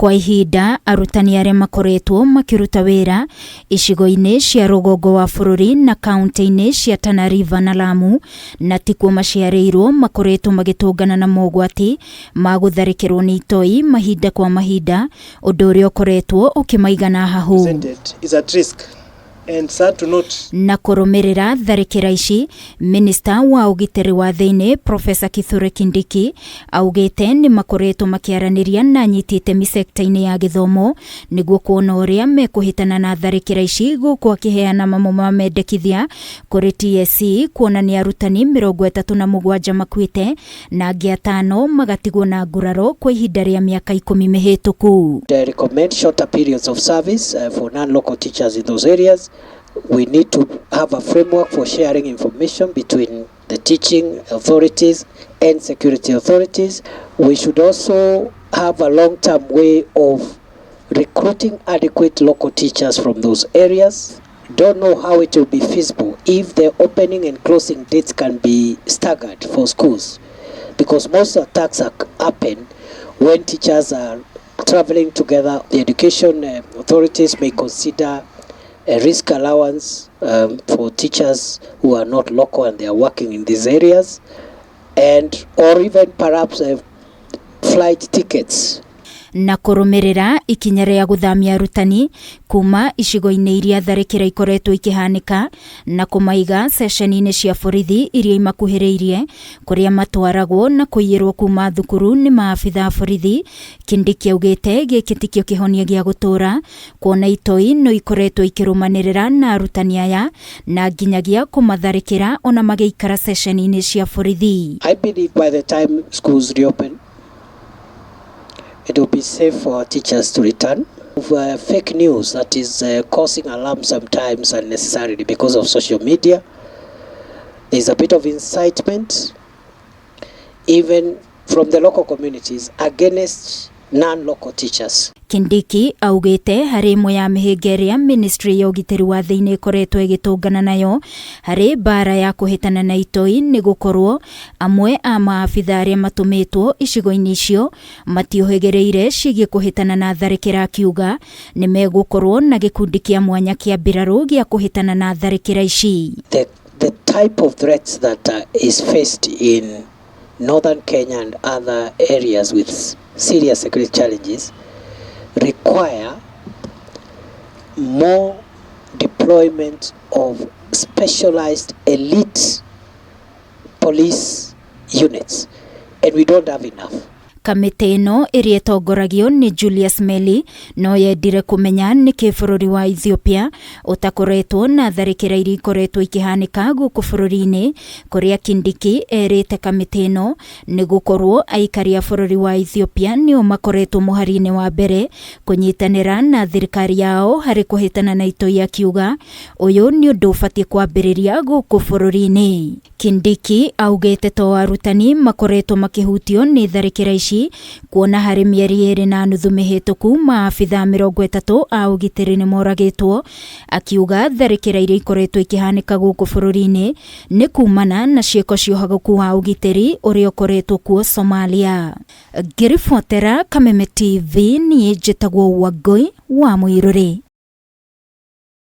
Kwa ihinda arutani arĩa makoretwo makĩruta wĩra icigo-inĩ cia rũgongo wa bũrũri na kaunti-inĩ cia Tana River na Lamu na tikuo maciarĩirwo makoretwo magĩtũngana na mogwati ma gũtharĩkĩrwo nĩ itoi mahinda kwa mahinda, ũndũ ũrĩa ũkoretwo ũkĩmaigana hahu. Presented is at risk and sad to note. Na kũrũmĩrĩra tharĩkĩra ici, minista wa ũgitĩri wa thĩinĩ Profesa Kithure Kindiki augĩte nĩ makoretwo makĩaranĩria na anyiti itemi sekta-inĩ ya gĩthomo nĩguo kuona ũrĩa mekũhĩtana na tharĩkĩra ici, gũkũ akĩheana mamwe ma mendekithia kũrĩ TSC kuona nĩ arutani 37 makuĩte na angĩ 5 magatigwo na nguraro kwa ihinda rĩa mĩaka 10 mĩhĩtũku. I recommend shorter periods of service for non-local teachers in those areas. We need to have a framework for sharing information between the teaching authorities and security authorities. We should also have a long-term way of recruiting adequate local teachers from those areas. Don't know how it will be feasible if the opening and closing dates can be staggered for schools, because most attacks happen when teachers are traveling together. The education authorities may consider a risk allowance for teachers who are not local and they are working in these areas, and or even perhaps flight tickets. Na kũrũmĩrĩra ikinya rĩa gũthamia arutani kuma icigo-inĩ iria tharĩkĩra ikoretwo ikĩhanĩka na kũmaiga ceceni-inĩ cia borithi iria imakuhĩrĩirie kũrĩa matwaragwo na kũiyĩrwo kuma thukuru nĩ maabitha a borithi. Kindiki augĩte gĩkĩ tikĩo kĩhonia gĩa gũtũra, kuona itoi no ikoretwo ikĩrũmanĩrĩra na arutani aya na nginyagia kũmatharĩkĩra ona magĩikara ceceni-inĩ cia borithi. I believe by the time schools reopen, it will be safe for our teachers to return. Of fake news that is causing alarm sometimes unnecessarily because of social media. There's a bit of incitement, even from the local communities, against non-local teachers. Kindiki augĩte harĩ ĩmwe ya mĩhĩnga ĩrĩa ministry ya ũgitĩri wa thĩinĩ ĩkoretwo ĩgĩtũngana nayo harĩ mbara ya kũhĩtana na itoi nĩ gũkorwo amwe a maabitha arĩa matũmĩtwo icigo-inĩ icio matiũhĩgĩrĩire ciĩgiĩ kũhĩtana na tharĩkĩra, akiuga nĩ megũkorwo na gĩkundi kĩa mwanya kĩa mbirarũ gĩa kũhĩtana na tharĩkĩra ici. The type of threats that is faced in northern Kenya and other areas with serious security challenges require more deployment of specialized elite police units, and we don't have enough. Kamĩtĩ ĩno ĩrĩa ĩtongoragio nĩ Julius Meli no yendire kũmenya nĩkĩ bũrũri wa Ethiopia ũtakoretwo na tharĩkĩra iria ikoretwo ikĩhanĩka gũkũ bũrũri-inĩ, kũrĩa Kindiki erĩte kamĩtĩ ĩno nĩ gũkorwo aikari a bũrũri wa Ethiopia nĩo makoretwo mũhari-inĩ wa mbere kũnyitanĩra na thirikari yao harĩ kũhĩtana na itoi, akiuga ũyũ nĩ ũndũ ũbatiĩ kwambĩrĩria gũkũ bũrũri-inĩ. Kindiki augĩte to arutani makoretwo makĩhutio nĩ tharĩkĩra ici, kuona harĩ mĩeri 2.5 mĩhĩtũku maabitha 30 a ũgitĩri nĩ moragĩtwo, akiuga tharĩkĩra iria ikoretwo ikĩhanĩka gũkũ bũrũri-inĩ nĩ kumana na ciĩko cia ũhagũku wa ũgitĩri ũrĩa ũkoretwo kuo Somalia. Ngĩribotera Kameme TV, niĩ njĩtagwo Wangũi wa Mũirũrĩ.